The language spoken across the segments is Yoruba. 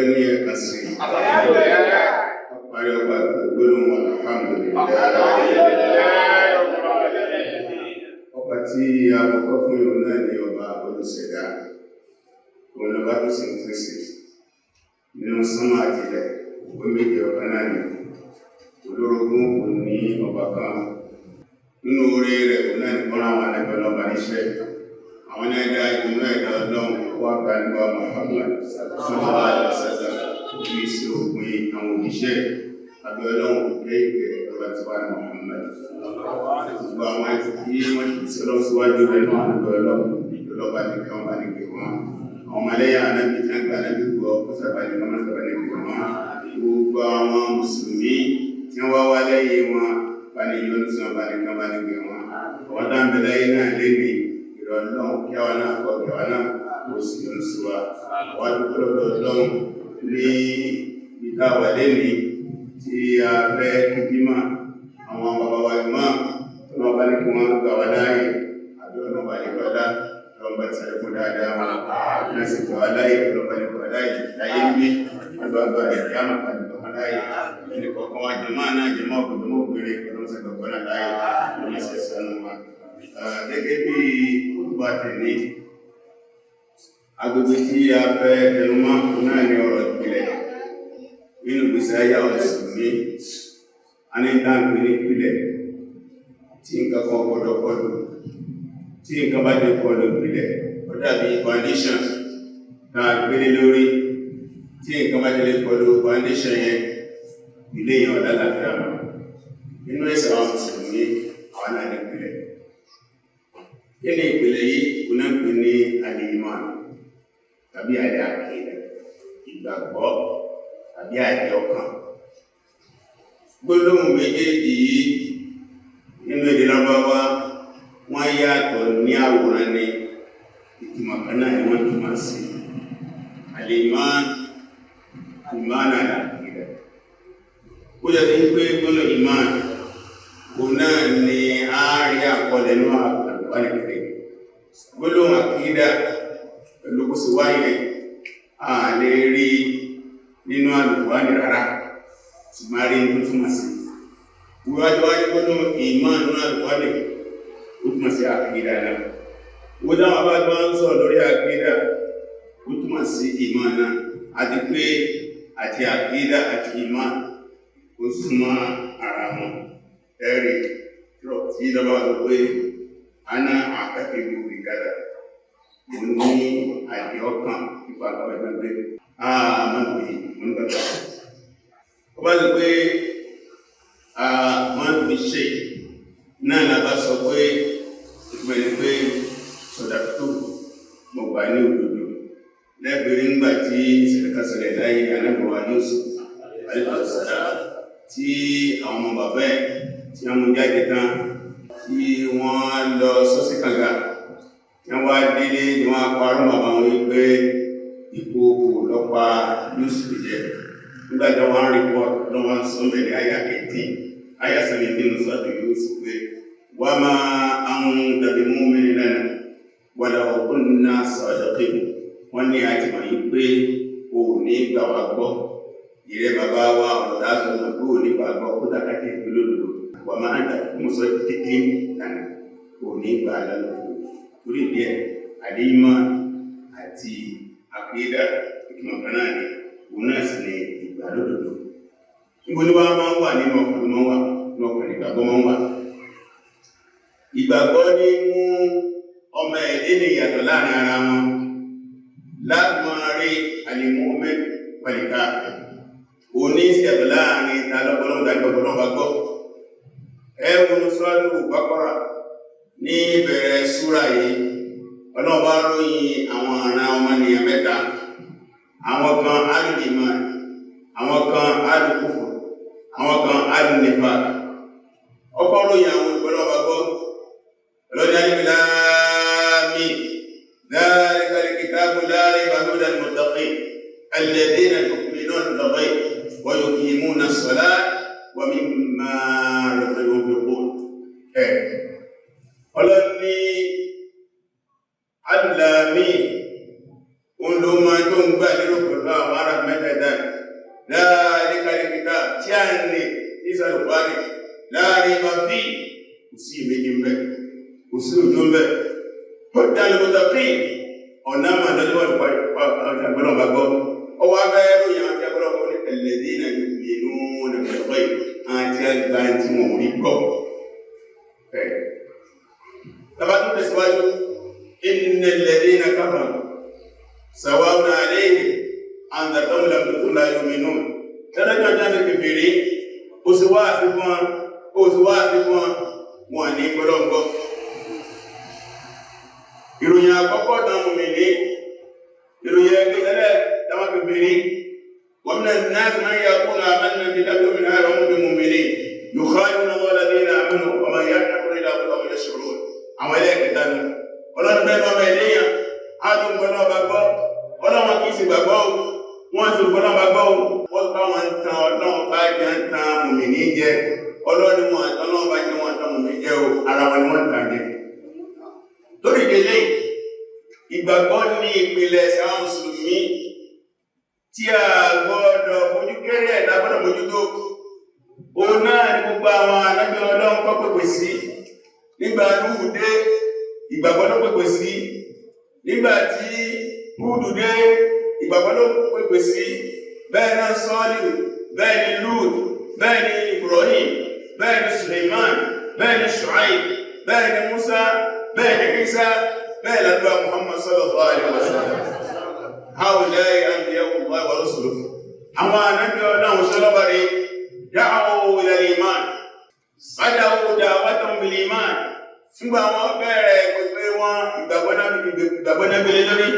Ní ẹ̀ka sí parí ọgbà gbólóhùn alhamdulillah. Ọba tí a kọ́kọ́ fún yóò náà ní ọba olùṣẹ̀dá, òun lọba tó sì ń pèsè nínú sánmà àti ilẹ̀. Ó méjì, ọ̀kan náà ní olórogún, kò ní ọba kan. Nínú orí rẹ̀, òun náà ní kọ́nà àwọn alẹ́gbẹ̀ẹ́ ọlọ́ba níṣẹ́, àwọn ẹ̀dá ìdùnnú ẹ̀dá Ọlọ́run wà gba nígbà Muhammad sallallahu alaihi wasallam bí sí òpin àwọn òjíṣẹ́. Abẹ́ Ọlọ́run kẹ́ẹ̀kẹ́ ọba tí wà ní Muhammad, gbogbo àwọn tí wọ́n ti sí Ọlọ́run síwájú rẹ̀ náà, àbẹ́ Ọlọ́run ìjọlọ́ba nìkan wà ní gbé wọn. Àwọn ọmọlẹ́yìn anábì tí wọ́n gba anábì gbọ́, ó sábà ní kọ́mọ́ sábà ní gbé wọn. Gbogbo àwọn mùsùlùmí tí wọ́n wá lẹ́yìn wọn, bá ní yọ́nú sí wọn, bá ní kán bá ní gbé wọn. Àwọn tá ń bẹ láyé náà lé ní ìrọ̀lọ́run, kí àwọn náà kọ́, kí àwọn náà kò sí yọ́nú sí wa. Wọ́n dúpẹ́ lọ́dọ̀ Ọlọ́run ní ìdáwà lẹ́ni tí a fẹ́ kíjímà àwọn bàbá wa ìmọ̀ tó náà bá ní kí wọ́n gbà wá láàyè. Àbí ọ̀nà bá ní kọ́lá lọ́n bá ti sàlékún dáadáa wọn náà sì gbà wá láàyè, ọlọ́ba ní gbà wá láàyè láyé ń bí ọlọ́ba ìyá máa bá ní gbà wá láàyè. Ẹnì kọ̀ọ̀kan wa, jẹ̀mọ́ náà, jẹ̀mọ́ ọkùnrin, jẹ̀mọ́ obìnrin, ọlọ́mọ sàgbà kọ́ náà láàyè, ọlọ́mọ sì sànù wa. Gẹ́gẹ́ bí olùbá tẹ̀lé agbègbè tí a fẹ́ tẹnumọ́ náà ní ọ̀rọ̀ ìpìlẹ̀ nínú ìgbésí ayé àwọn mùsùlùmí. A ní dáǹpé ní ìpìlẹ̀ tí nǹkan kan gbọdọ̀ kọlù. Tí nǹkan bá dé kọlù ìpìlẹ̀, ó dàbí foundation tá a gbélé lórí. Tí nǹkan bá dé kọlù foundation yẹn, ilé yẹn ọ̀dá láfíà mọ́. Nínú ẹ̀sìn àwọn mùsùlùmí, àwọn náà ní ìpìlẹ̀. Kí ni ìpìlẹ̀ yìí? Kò náà pè ní al-iman tàbí al-aqida, ìgbàgbọ́ tàbí àdìọkàn. Gbólóhùn méjèèjì yìí nínú èdè Lárúbáwá, wọ́n yàtọ̀ ní àwòrán ní ìtumọ̀ kan náà ni wọ́n túmọ̀ sí al-iman, iman al-aqida. Ó jẹ́ pé gbólóhùn iman kò náà ni a rí àkọlẹ̀ nínú Al-Qur'an Karim. Gbólóhùn àkídà pẹ̀lú kó sì wáyé, a lè rí nínú Al-Qur'an rárá, ṣùgbọ́n rí tó túmọ̀ sí wíwájúwájú. Gbólóhùn ìmán nínú Al-Qur'an, ó túmọ̀ sí àkídà náà. Wọ́n dáwọn bá gbọ́n ń sọ lórí àkídà, ó túmọ̀ sí ìmán náà, àti pé àti àkídà àti ìmán, ó súnmọ́ ara wọn. Ẹ̀rí tí ìjọba wà sọ pé ana àtàkìlú ìgádà, mo ní àdìọ́kàn nípa àwọn ẹgbẹ́ àmàlùmí, mo ní gbàgbọ́. Ó bá sọ pé wọ́n fi ṣe náà lábá sọ pé ìtumọ̀ ẹni pé sọ̀dàtò, mo gbà ní òdodo. Lẹ́bìnrin ńgbà tí ìṣẹ̀lẹ̀ kan ṣẹlẹ̀ láyé anábọ̀wá Yusuf alayhi salam, tí àwọn ọmọ bàbá ẹ̀ tí wọ́n mú jáde tán, tí wọ́n lọ sọ́sí kànga, tí wọ́n wá délé ni wọ́n parọ́ bàbá wọn wípé ìkookò lọ́pa Yusuf jẹ. Nígbà tí wọ́n rí pọ́ lọ́wọ́ sọ́mbẹ̀ ní àyà 18, àyà 17 sọ́tò Yusuf pé wa ma anta bi mu'minin lana walau kunna sadiqin. Wọ́n ní àti mọ̀ yí pé o ní gbà wá gbọ́, ìrẹ́ bàbá wa, ọ̀rọ̀ tá a sọ pé o ní gbà gbọ́ kó dàkàtì ìlú. Wa ma anta musaddiqin lana, o ní gbà lọ́nà. Torí díẹ̀, àdéhìmọ́ àti àkídà, ìtumọ̀ kan náà ni, òun náà sì ni ìgbà lódodo. Níbo ni wọ́n máa ń wà? Nínú ọkàn ló máa ń wà, nínú ọkàn ìgbàgbọ́ máa ń wà. Ìgbàgbọ́ ní mú ọmọ ẹ̀dẹ́ ní ìyàtọ̀ láàrin ara wọn, láti máa rí al-mu'min wal-kafir. Òun ní ìyàtọ̀ láàrin ta lọ́gbọ́lọ́wọ́ tàbí ọgbọ́lọ́wọ́ gbọ́. Ẹ wọnú Suratu Baqara, ní ìbẹ̀rẹ̀ súra yìí, Ọlọ́run bá ròyìn àwọn àrán ọmọnìyàn mẹ́ta: àwọn kan al-iman, àwọn kan al-kufr, àwọn kan al-nifaq. Ọkọ̀ ròyìn àwọn olùgbọ́lọ́wọ́ gbọ́. Ọlọ́ni alif lam mim dhalikal kitabu la rayba fihi hudal muttaqin alladhina yu'minuna bil ghayb wa yuqimuna as-salata wa mimma yunfiqun. Ẹ̀ ọlọ́ni alif lam mim, òun ló máa tó ń gbà lérò pẹ̀lú àwọn ará mẹ́tẹ̀ẹ̀ta. Láàrin bá fi kò sí ìméjì ń bẹ, kò sí òjò ń bẹ. Ó dá lóko pé ọ̀nà máa lọ́jọ́ àgbọ̀nà bá gbọ́. Ọwọ́ abẹ́rẹ́ ròyìn àti àgbọ̀nà bọ́ ní alladhina yu'minuna bil ghaib, àti àgbà tí wọn ò rí gbọ́. Tàbá tó tẹ̀síwájú, innal ladhina kafaru sawa'un alayhim anzartahum am lam tunzirhum la yu'minun. Tẹ́lẹ́jọ́ jáde kèfèrí, ó sì wá àfikún wọn, ó sì wá àfikún wọn, wọn ní gbọ́lọ́gbọ́. Ìròyìn àkọ́kọ́ tán mùmínì, ìròyìn ẹgbẹ́ tẹ́lẹ̀ táwọn kèfèrí, wa minan nasi man yaqulu amanna billahi wa bil akhirati wa hum bimu'minin yukhadi'una Allaha walladhina amanu wa ma yakhda'una illa anfusahum wa ma yash'urun. Àwọn ẹlẹ́ẹ̀kẹta nu. Ọlọ́run bẹ́ẹ̀ lọ́mọ ẹ̀dẹ́yàn, á tún gbọ́ náà bá gbọ́. Ọlọ́run kì í sì gbàgbọ́ o, wọ́n sì gbọ́ náà bá gbọ́ o. Wọ́n bá wọn tan Ọlọ́run bá jẹ́ ń tan mùmínì jẹ. Ọlọ́run wọn àti Ọlọ́run bá jẹ́ wọn tan mùmínì jẹ o, ara wọn ni wọ́n tàn jẹ. Lórí ìdílé, ìgbàgbọ́ ní ìpìlẹ̀ ẹ̀sìn àwọn mùsùlùmí tí a gbọ́dọ̀ fojú kéré ẹ̀dá gbọ́dọ̀ mójútó. Òun náà ni gbogbo àwọn ànábì Ọlọ́run kọ́ pèpè sí. Nígbà Núhù dé, ìgbàgbọ́ ló pèpè sí. Nígbà tí Húdù dé, ìgbàgbọ́ ló pèpè sí. Bẹ́ẹ̀ náà Sọ́ọ̀lù, bẹ́ẹ̀ ni Lúùt, bẹ́ẹ̀ ni Ibrahim, bẹ́ẹ̀ ni Suleiman, bẹ́ẹ̀ ni Shuaib, bẹ́ẹ̀ ni Musa, bẹ́ẹ̀ ni Isa, bẹ́ẹ̀ làdúrà Muhammad sallallahu alaihi wasallam. Haula'i anbiya'ullahi wa rusuluhu. Àwọn ànábì Ọlọ́run ṣọlọ́bàrí da'u ila al-iman. Bada'u da'watahum bil iman. Fúngbà wọn bẹ̀rẹ̀ pẹ̀pẹ̀ wọn ìgbàgbọ́ náà gbélé lórí.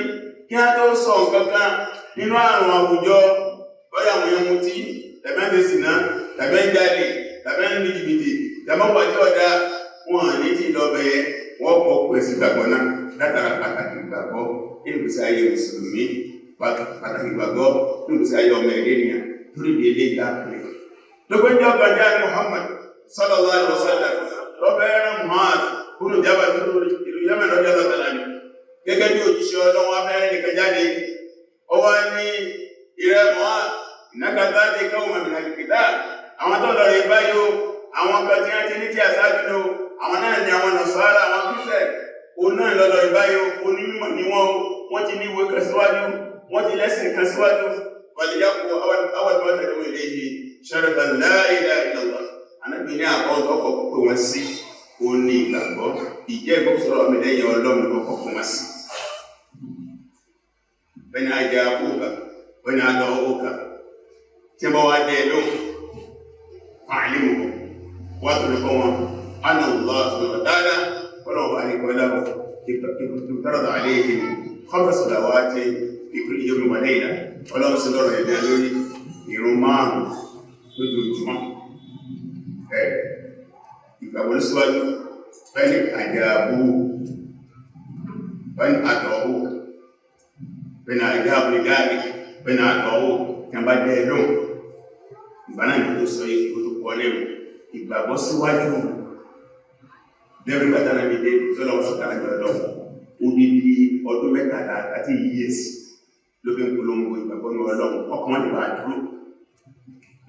Kí á tó sọ nǹkan kan nínú àrùn àwùjọ, bóyá àwọn èèyàn mutí, tàbí ń ṣìnà, tàbí ń jalè, tàbí ń lu jìbìtì, tàbí ń wàjú ọ̀dà, wọn à ní tí lọ bẹ̀yẹ, wọ́n kọ́ pẹ̀ sí ìgbàgbọ́ náà látara pàtàkì ìgbàgbọ́ nínú ìgbésí ayé mùsùlùmí, pàtàkì ìgbàgbọ́ nínú ìgbésí ayé ọmọ ẹ̀dẹ́ ènìyàn lórí ìdílé ìdáàbò. Lọ́gbẹ́jọ́ kọjá Muhammad sallallahu alaihi wasallam lọ́bẹ̀ẹ́rẹ̀ Mu'adh búrú jábà ìlú Yemen lọ́jọ́ lọ́tàlá ni. Gẹ́gẹ́ bí òjíṣẹ́ Ọlọ́run afẹ́rẹ́ nìkan jáde, ó wá ní ìrẹ́ Mu'adh, innaka ta'ti qawman min ahlil kitab. Àwọn tó lọ rí báyìí o, àwọn kan tí wọ́n ti ní tí àṣáájú lò, àwọn náà ni àwọn Nasara, àwọn Kírísítẹ̀, òun náà lọ rí báyìí o, onímọ̀ ni wọ́n o, wọ́n ti ní ìwé kan síwájú, wọ́n ti lẹ́sìn kan síwájú. Wàlíyàkó awal ma tad'u ilayhi shahadatu la ilaha illallah. Ànábì ní àkọ́ tọkọ̀ pé wọ́n sí, ó ní ìgbàgbọ́, ìjẹ́ ìgbọ́sọ̀rọ̀ mi lẹ́yìn Ọlọ́run kọ́kọ́ pé wọ́n sí. Bẹ́ẹ̀ni ajá kúkà, bẹ́ẹ̀ni adọ̀ òkà, tí wọ́n wá dé lóhùn, fa'alimuhu, wọ́n tó lè kọ́ wọn, anna Allah subhanahu wa ta'ala, ọlọ́run bá ní kọ́ lábọ̀, ìtọ́rọ̀dọ̀ alayhim khamsa salawati fi kulli yawmin wa layla. Ọlọ́run sí lọ́rọ̀ ẹ̀dá lórí ìrun márùn-ún lójoojúmọ́. Ìgbàgbọ́ ló síwájú, bẹ́ẹ̀ni àjàbú, bẹ́ẹ̀ni àtọ̀wò, bẹ́ẹ̀ni àjàbú ìdáàrí, bẹ́ẹ̀ni àtọ̀wò tí a bá jẹ́ lóhùn. Ìgbà náà ni ó tó sọ yìí, ó tó pọ̀ lẹ́rù. Ìgbàgbọ́ síwájú. Lẹ́rù gbàtà náà dé, tọ́lọ́wọ́ sọ̀tà náà lọ́wọ́. Odidi ọdún 13 àti years ló fi ń polongo ìgbàgbọ́ ní Ọlọ́run, ọkàn wọn lè bá dúró.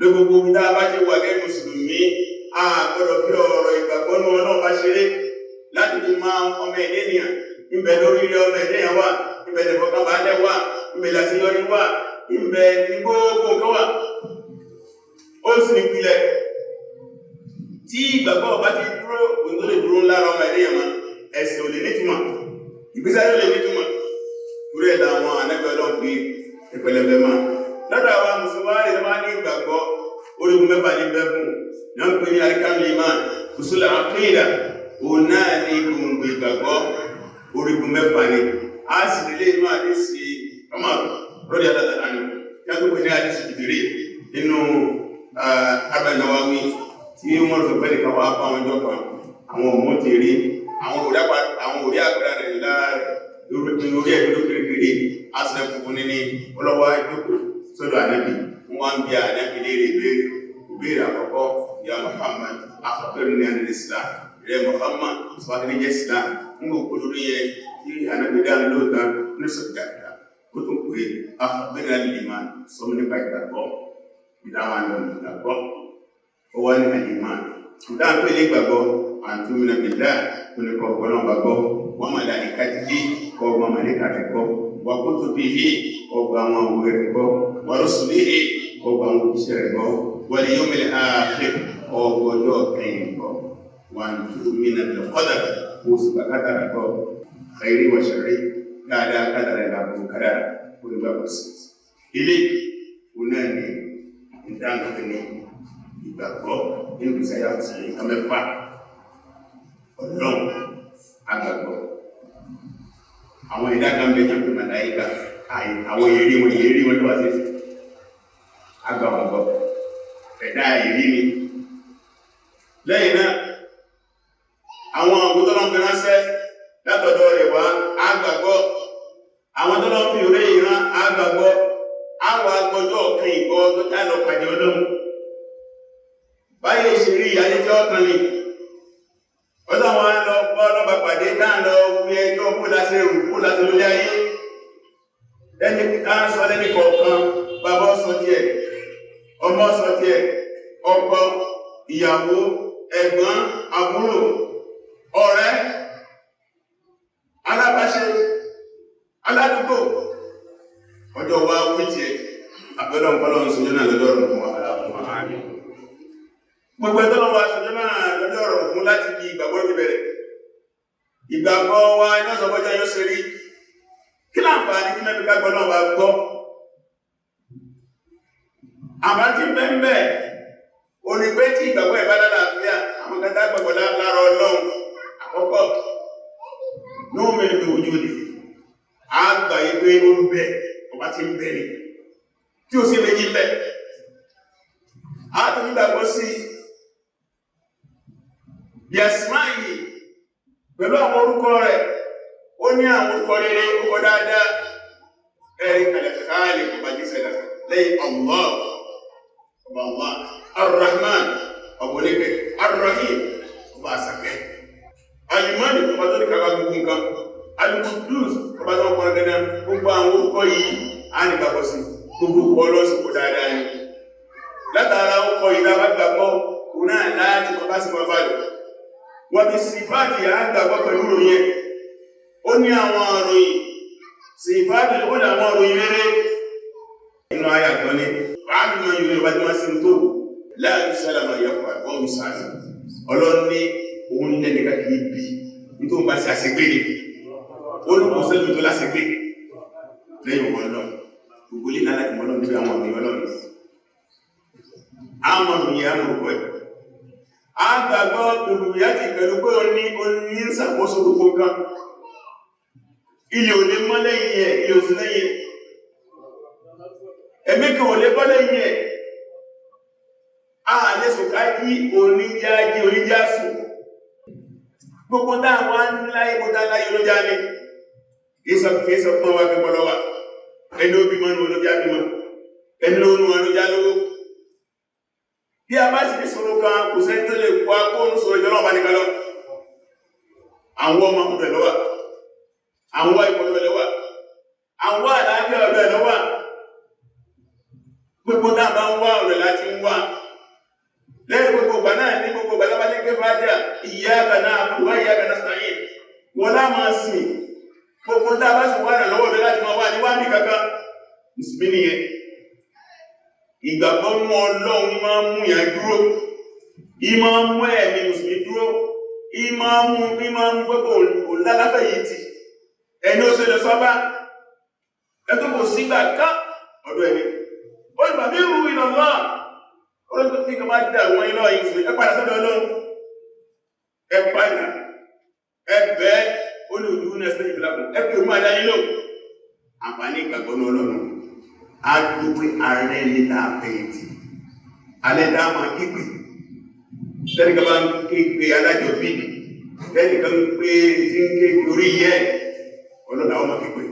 Ló gbogbo ibi tá a bá ti wà gẹ́gẹ́ mùsùlùmí, a gbọ́dọ̀ fi ọ̀rọ̀ ìgbàgbọ́ ní Ọlọ́run bá ṣeré láti fi máa ọmọ ẹ̀dẹ́ ènìyàn. Ìbẹ̀ lórí ilé ọmọ ẹ̀dẹ́ yẹn wà, ìbẹ̀ lè fọkàn balẹ̀ wà, ìbẹ̀ làṣeyọrí wà, ìbẹ̀ ní gbogbo nǹkan wà. Ó sì ní ìpìlẹ̀. Tí ìgbàgbọ́ bá ti dúró, òun tó lè dúró lára ọmọ ẹ̀dẹ́ yẹn mọ́, ẹ̀sìn ò lè nítumọ̀, ìgbésí ayé ò lè nítumọ̀. Torí ẹ̀ làwọn ànábì Ọlọ́run fi ìpẹlẹbẹ máa. Lọ́dọ̀ àwọn mùsùlùmí lè máa ní ìgbàgbọ́ orígun mẹ́fà ní bẹ́ fún. Ní wọ́n pè ní arkanul iman, usul aqida, òun náà ní gbòǹgbò ìgbàgbọ́ orígun mẹ́fà ni. A sì nílé inú àdísì Umar radiyallahu anhu, tí a tó pè ní àdísì Jibril nínú Arba'in Nawawi, tí wọ́n sọ pé nìkan wà bá wọn jọ kan, àwọn òmú ti rí, àwọn òrí àgbàrá rẹ̀ lára rẹ̀ lórí ẹ̀dúró kirikiri, asìnà funfun ní ọlọ́wọ́ ìjókòó sọ́dọ̀ ànábì. Wọ́n ń bi ànábì léèrè ìbéèrè. Ìbéèrè àkọ́kọ́, ya Muhammad, akhbirni anil Islam. Rẹ̀ Muhammad, sọ́kàtí ní jẹ́ Islam. Ń gbò kó lórí yẹ tí ànábì dáhùn lóòótọ́ ní sọ̀tàkà. Ó tún pé akhbirni anil iman, sọ nípa ìgbàgbọ́. Ìdáwọn àlọ́ ìgbàgbọ́. Ó wá ní al-iman. Dáa pé ní ìgbàgbọ́ àtúmìnà bìlá oníkọ̀ ọ̀gbọ́n náà gbàgbọ́ wọ́n máa dà ní kájílé kọ́ ọgbọ́n màlẹ́kà rẹ̀ gbọ́ wà kó tó bí yé ọgbà àwọn òwe rẹ̀ gbọ́ wà lọ́sùn bí yé ọgbà àwọn òṣìṣẹ́ rẹ̀ gbọ́ wà lè yọ mẹ́lẹ̀ ààfẹ́ ọgbọ́dọ̀ kẹyìn gbọ́ wà túmìnà bìlá kọ́dà kó sì gbà kádàrà gbọ́ xayiri wa sharri dáadáa kádàrà ìlàbù kádàrà onígbàgbọ́ sí. Ilé òun náà ní ìdáǹkì ní ìgbàgbọ́ nínú ìsáyà ti nǹkan mẹ́fà ọlọ́run àgbàgbọ́. Àwọn ìdá kan bẹ jẹ́ màláíkà, àwọn èrí wọn èrí wọn tó wá sí àgbàgbọ́. Ẹ̀dá èrí ni. Lẹ́yìn náà, àwọn ògùn tó lọ́n fi ránṣẹ́ látọ̀dọ̀ rẹ̀ wá àgbàgbọ́. Àwọn tó lọ́n fi òré ìran àgbàgbọ́. Àwọn agbọjọ́ kan ìgbọ́ tó tá lọ pàdé ọlọ́run. Báyé ìṣèrí ayé tí ó tán ni. Ọjọ́ wọn lọ bọ́ ọlọ́ba pàdé náà lọ wí ẹjọ́ kó láti rù kó láti lórí ayé. Lẹ́ni ká ń sọ lẹ́ni kọ̀ọ̀kan, bàbá sọ tiẹ̀, ọmọ sọ tiẹ̀, ọkọ, ìyàwó, ẹ̀gbọ́n, àbúrò, ọ̀rẹ́, alábáṣe, aládùúgbò. Ọjọ́ wa wí tiẹ̀, àbẹ́lọ́ nǹkan sọjọ́ náà lọ́jọ́ ọ̀rọ̀ fún wa. Gbogbo ẹ̀tọ́ lọ́wọ́ aṣọjọ́ náà lọ́jọ́ ọ̀rọ̀ fún láti di ìgbàgbọ́ ti bẹ̀rẹ̀. Ìgbàgbọ́ wa iná sọpọ́jọ́ yóò ṣe rí. Kí láǹfààní tí mẹ́bí ká gbọ́ náà wá gbọ́? Àbá tí bẹ́ẹ̀ o ní pé tí ìgbàgbọ́ ẹ̀ bá lálàáfíà, àwọn kẹta gbàgbọ́ lára Ọlọ́run àkọ́kọ́. Ní òun mẹ́rin bí ojú òdì. A gbà yí pé ó ń bẹ, ọba ti ń bẹ ni. Tí ó sì méjì bẹ. A tún nígbàgbọ́ sí bí asmáyì pẹ̀lú àwọn orúkọ rẹ̀, ó ní àwọn orúkọ rere, orúkọ dáadáa, ẹ̀rí alẹ́kàálẹ̀ ọba jísẹ̀lá lẹ́yìn Allah, ọba Allah, Ar-Rahman, ọba oníkẹ́, Ar-Rahim, ọba àsàkẹ́, Al-Malik, ọba tó ní kàkà gbogbo nǹkan, Al-Quddus, ọba tó ń pọn gẹ́gẹ́. Gbogbo àwọn orúkọ yìí á ní gbàgbọ́ sí gbogbo orúkọ ọlọ́sìn kó dáadáa ni. Látara orúkọ yìí lábá gbàgbọ́ òun náà láti bàbá sí bàbá rẹ̀. Wọ́n bí sífáàtì àgbàgbọ́ pẹ̀lú ròyìn ẹ̀. Ó ní àwọn òròyìn sífáàtì, ó ní àwọn òròyìn rere inú ayà kan ní fàábìmọ̀ yìí ló bá tí wọ́n sí tó láàrín sálàmà yàpọ̀ àgbọ́n sáàrì. Ọlọ́ni òun lẹ́nìká kìí bí nítorí bá sí àṣegbé ni olùkọ́ sẹ́lú tó láṣegbé lẹ́yìn wọn lọ gbogbo lè láti mọ́ lọ́nà níbi àwọn àmì ọlọ́run àwọn òròyìn àwọn òrùkọ ẹ̀. Àgbàgbọ́ olùyàtì pẹ̀lú pé ó ní ó ní ń ṣàkóso gbogbo nǹkan. Ilẹ̀ ò lè mọ́ lẹ́yìn ẹ̀, ilẹ̀ ò sí lẹ́yìn ẹ̀. Ẹ̀mí kan ò lè bọ́ lẹ́yìn ẹ̀. A lè sùn ká jí oníjájí oníjásù. Gbogbo táwọn láyé gbogbo táwọn láyé olójá ní. Kìí sọ pọ́n wá pípọ́ lọ́wà. Ẹni ó bímọ ní olójá bímọ. Ẹni ló nú olójá lówó. Bí a bá sì ní sọ̀rọ̀ kan, kò sẹ́ni tó lè kó akóhùn sọ̀rọ̀ ìjọ náà bá nìkan lọ. Àwọn ọmọ ọ̀dọ̀ ẹ̀ lọ́wà, àwọn ipò ọ̀dọ̀ ẹ̀ lọ́wà, àwọn àlàáfíà ọ̀dọ̀ ẹ̀ lọ́wà. Gbogbo náà bá ń wá ọ̀rẹ́ láti ń wá. Lẹ́yìn gbogbo ìgbà náà ní gbogbo ìgbà lábá ní ké fàájà, iyyaka na'budu wa iyyaka nasta'in. Wọ́n lá máa sìn. Gbogbo tá a bá sì wá ìrànlọ́wọ́ ọ̀dọ̀ láti máa wá ní wá ní kankan. Mùsùlùmí nìyẹn. Ìgbàgbọ́ mú Ọlọ́run máa ń mú yàn dúró, ìmọ̀ mú ẹ̀mí mùsùlùmí dúró, ìmọ̀ mú pé kò lálàfẹ́ yìí ti ẹni ó ṣe lọ sọ́bá ẹ̀tọ́ kò sígbà ká ọ̀dọ̀ ẹni ó ní bàbí ìrù ìlọ́lá ó ní tí kò máa dà wọ́n iná yìí ẹ padà sọ́dọ̀ Ọlọ́run, ẹ padà, ẹ bẹ́ ó ní òdúró ní ẹsẹ̀ ìbìlákùn ẹ pè mú adá nílò. Àǹfààní ìgbàgbọ́ ní Ọlọ́run a dúpẹ́ ààrẹ ní láàfẹ́yìntì alẹ́ dá máa képe tẹ́nìkan bá ń képe alájọbí, tẹ́nìkan ń pé tí ń képe orí yẹ ọlọ́dà ọmọ képe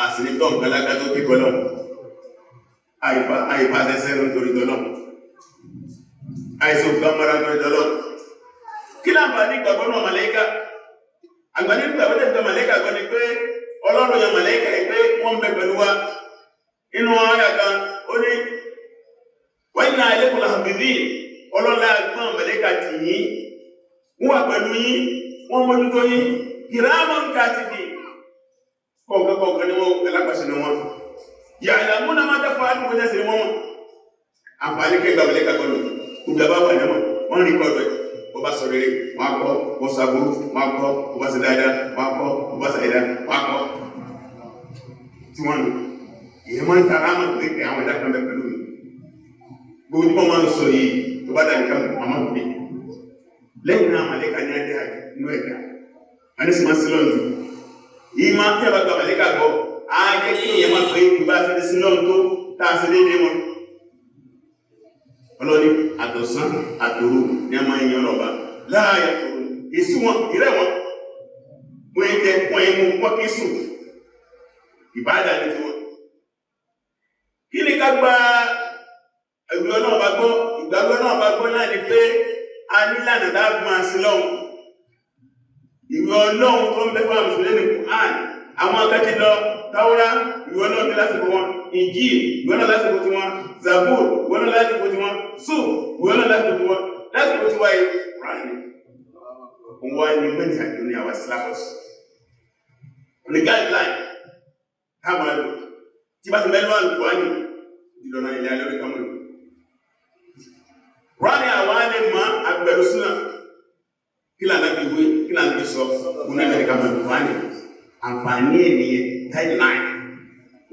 àsìní tọ́ nǹkan lágbá tó képe ọlọ́run àìfà sẹ́sẹ́ nítorí tọ́lọ́run, àìsàn nǹkan mọ́ra nítorí tọ́lọ́run. Kí láǹfààní ìgbàgbọ́ náà màlẹ́kà? Àgbàní ìgbàgbọ́ tẹ̀sán màlẹ́kà gbọ́ ni pé Ọlọ́run yọ màlẹ́kà yìí pé wọ́n ń bẹ pẹ̀lú wa. Inú àyà kan ó ní Wọ́n ní àìlẹ́kùn làbìbí ọlọ́lá gbọ́n mẹ̀lẹ́kà tì yín, wọ́n wà pẹ̀lú yín, wọ́n mójútó yín. Kìrámọ̀ ń kàtìbì kọ̀ọ̀kan kọ̀ọ̀kan ni wọ́n alápàṣẹ ni wọ́n ya'lamuna ma taf'alun, kó jẹ́ wọ́n mọ̀. Àǹfààní kẹgbà mẹ̀lẹ́kà gbọ́nà gbogbo àbá wà náà, wọ́n rí kọ́ọ̀dọ̀ ẹ̀. Wọ́n bá sọ rere, wọ́n á kọ́. Wọ́n sọ aburú, wọ́n á kọ́. Wọ́n bá sọ dáadáa, wọ́n á kọ́. Wọ́n bá sọ ẹ̀dá, wọ́n á kọ́. Tí wọ́n nù ìyẹn máa ń tara máa pé àwọn ẹ̀dá kan bẹ pẹ̀lú mi. Gbogbo tí wọ́n máa ń sọ yìí tó bá dà nìkan àmọ́ pé lẹ́yìn náà, màlẹ́kà ní adé àjò inú ẹ̀dá àní sì máa ń sílọ̀ jù. Yìí máa tí a bá gba màlẹ́kà gbọ́, á jẹ́ kí ìyẹn máa pé ìgbà sí sílọ̀ tó tá a ṣe déédéé wọn. Ọlọ́ni àtọ̀sán àtòru ní a máa ń yan ọlọ́ba láàyè àtòru èsù wọn ìrẹ́ wọn, wọ́n jẹ, wọ́n mú, wọ́n kì í sùn, ìbáàdà ní tiwọn. Kí ni ká gba ìwé Ọlọ́run bá gbọ́? Ìgbàgbọ́ Ọlọ́run bá gbọ́ náà ni pé a nílànà dáàbò máa sí lọ́hùn. Ìwé Ọlọ́run tó ń bẹ fún àwọn mùsùlùmí ní Quran, àwọn akẹ́kẹ́ lọ Táwọ́rá, ìwé Ọlọ́run ní lásìkò wọn, Injil, ìwé Ọlọ́run lásìkò tiwọn, Zabur, ìwé Ọlọ́run lásìkò tiwọn, Suf, ìwé Ọlọ́run lásìkò tiwọn. Lásìkò tiwa yìí, Quran ni òun wá ní mẹ́rin àjò ní àwọn syllabus ní guideline ká máa lò. Tí bá ti mẹ́lú àlùkùránì ìlọ́nà ilẹ̀ alórí kamọ́lù Kùránì, àwọn alẹ́ mọ́ agbẹ̀rù súnà. Kí lànà bí wé, kí lànà bí sọ, òun náà lẹ́ka mọ́ Kùránì. Àǹfààní ènìyàn, guideline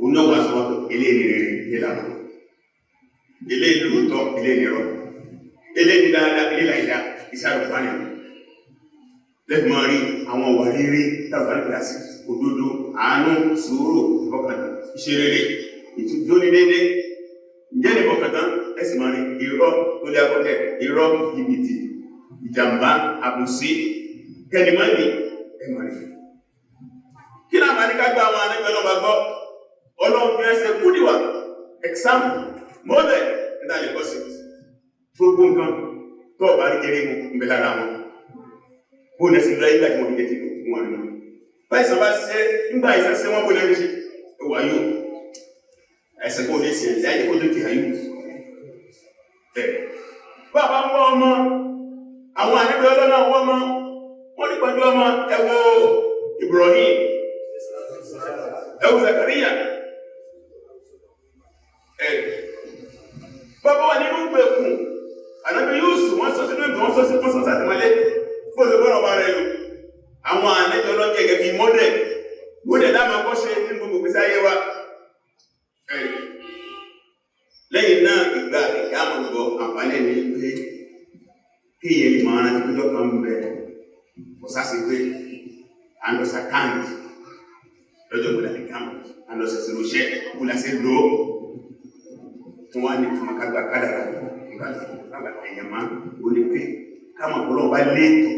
òun náà wà sọ wọ́n eléyìí rere, ilé làwọn eléyìí lóòótọ́, eléyìí rọ, eléyìí dáadáa, eléyìí láìdá. Iṣẹ́ àlùkùránì lẹ́fì máa rí àwọn ọ̀wà rere tàbí kíláàsì: òdodo, àánú, sùúrù, ìfọkàntán, iṣẹ́ rere, ìtújó ní déédé. Ǹjẹ́ ní ìfọkàntán ẹ sì máa rí irọ́ tó lé akọ́kẹ́, irọ́, jìbìtì, ìjàmbá, àbùsí, kẹ́nìmọ́nì ẹ máa rí. Kí náà máa ní ká gba àwọn anábì ọlọ́ba gbọ́? Ọlọ́run fi ẹsẹ̀ kúdìwà, example, model nígbà lè kọ́ sí gbogbo nǹkan tó ọ̀bá rí jẹ́rí mu ń bẹ lára wọn. Bó ní ẹsẹ̀ lọ́yìn láti wọ́n fi jẹ́ ti wọn nínú báyìí bá ṣe nígbà ìsàn ṣe wọ́n, bó lẹ́nu ṣe ẹwà yóò ẹsẹ̀ kó lè ṣe ẹ̀sẹ̀ ayé kó tó ti ayé ẹ̀. Bàbá ń wọ́n ọmọ, àwọn àníbẹ̀ ọlọ́nà wọ́n mọ́, wọ́n ní pẹ̀lú ọmọ. Ẹ wo Ibrahim, ẹ wo Zakariya ẹ̀. Bàbá wà nínú ìgbèkùn, ànábì Yusuf, wọ́n sọ sínú ìgbè, wọ́n sọ sí wọ́n sọ sàtìmọ́lé. Bóòlù bọ́rọ̀ bá rẹ̀ lò, àwọn ànábì ọlọ́jẹ́ gẹ́gẹ́ bí model, model dáàmà kọ́ṣe ní gbogbo ìgbésí ayé wa. Lẹ́yìn náà, ìgbà ìyá àmọ́ gbọ́, àǹfààní ẹni pé kí ìyẹn lè máa rántí péjọ kan ń bẹ, kò sáṣe pé à ń lọ sàkáǹtì lọ́jọ́ ìgbàlá nìkan, à ń lọ sẹ̀sẹ̀ lóṣẹ́ kó lásẹ̀ lò ó tí wọ́n á ní túmọ̀ ká gba kádàrá. Nígbà èèyàn máa ó ní pé káwọn ọ̀pọ̀lọpọ̀ bá léètò,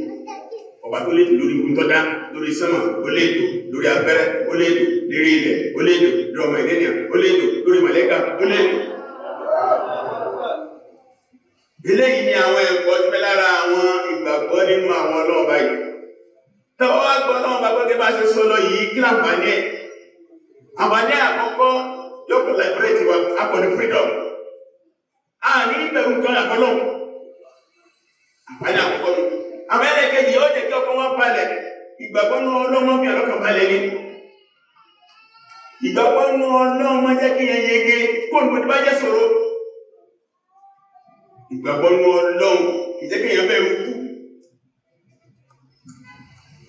ọba tó léètò lórí igun tọ́dá, lórí sánmà, ó léètò lórí abẹ́rẹ́, ó léètò lérí ilẹ̀, ó léètò lórí ọmọ ìdẹ́nìyàn, ó léètò lórí màlẹ́kà, ó léètò. Eléyìí ni àwọn ẹ̀kọ́ tí bẹ lára àwọn ìgbàgbọ́ nínú àwọn ọlọ́run báyìí. Tọ́wọ́ wá gbọ́ ọlọ́run bá gbọ́gẹ́ bá ṣe sọ lọ yìí, kí láǹfààní ẹ̀? Àǹfààní àkọ́kọ́, yóò kò liberate wa, akọ̀ ní freedom. A ní ìbẹ̀rù nǹkan àkọlọ́hun. Àǹfààní àkọ́kọ́ nù. Àǹfààní ẹ̀kejì, yóò jẹ́ kí ọkàn wọn balẹ̀. Ìgbàgbọ́ nínú ọlọ́run fi àlọ́kàn balẹ̀ ni. Ìgbàgbọ́ nínú ọlọ́run máa jẹ́ kí yẹn yege kó ní bó bá jẹ́ sọ̀rọ̀. Ìgbàgbọ́ nínú ọlọ́run kì í jẹ́ kí èèyàn bẹ̀rù kú,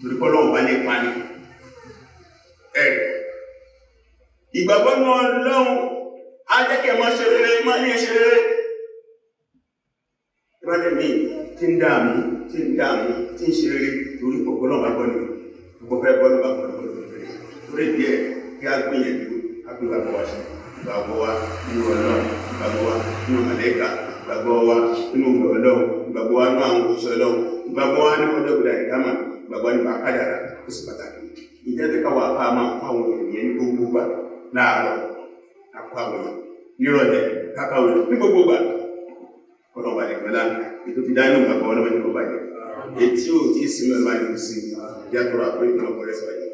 torí pé ọlọ́run bá lè pa ni. Ìgbàgbọ́ nínú ọlọ́run á jẹ́ kí ẹ máa ṣe rere, máa ní ẹ ṣe rere. Ìbájẹ́ mi tí ń dààmú, tí ń dààmú, tí ń ṣe rere, torí ọ̀pọ̀ náà bá gbọ́ ni gbogbo fẹ́ gbọ́ ló bá gbọ́ ló rere. Torí díẹ̀ kí á gbìyànjú á gbé gbàgbọ́ wa ṣe, ìgbàgbọ́ wa nínú ọlọ́run, ìgbàgbọ́ wa nínú màlẹ́kà, ìgbàgbọ́ wa nínú ìgbà ọlọ́run, ìgbàgbọ́ wa nínú àwọn òṣìṣẹ́ ọlọ́run, ìgbàgbọ́ wa ní ọjọ́ ìgbà ìdámà, ìgbàgbọ́ nípa kádàrá, ó sì pàtàkì. Ìjẹ́ káwọ́ afá máa kọ́ àwọn ènìyàn ní gbogbo gbà láàárọ̀, kakọ́ àwọn èèyàn nírọ̀lẹ́, kákọ́ àwọn èèyàn ní gbogbo gbà. Ọlọ́run wà ní ìgbàlá ètò ti dánú ìgbàgbọ́ ọlọ́mọdé kò bàjẹ́, etí ò tí ì sinmi ọlọ́mọdé kò sí yàtọ̀ àpò ìgbìmọ̀ ọ̀rẹ́ sọ̀rọ̀ yìí.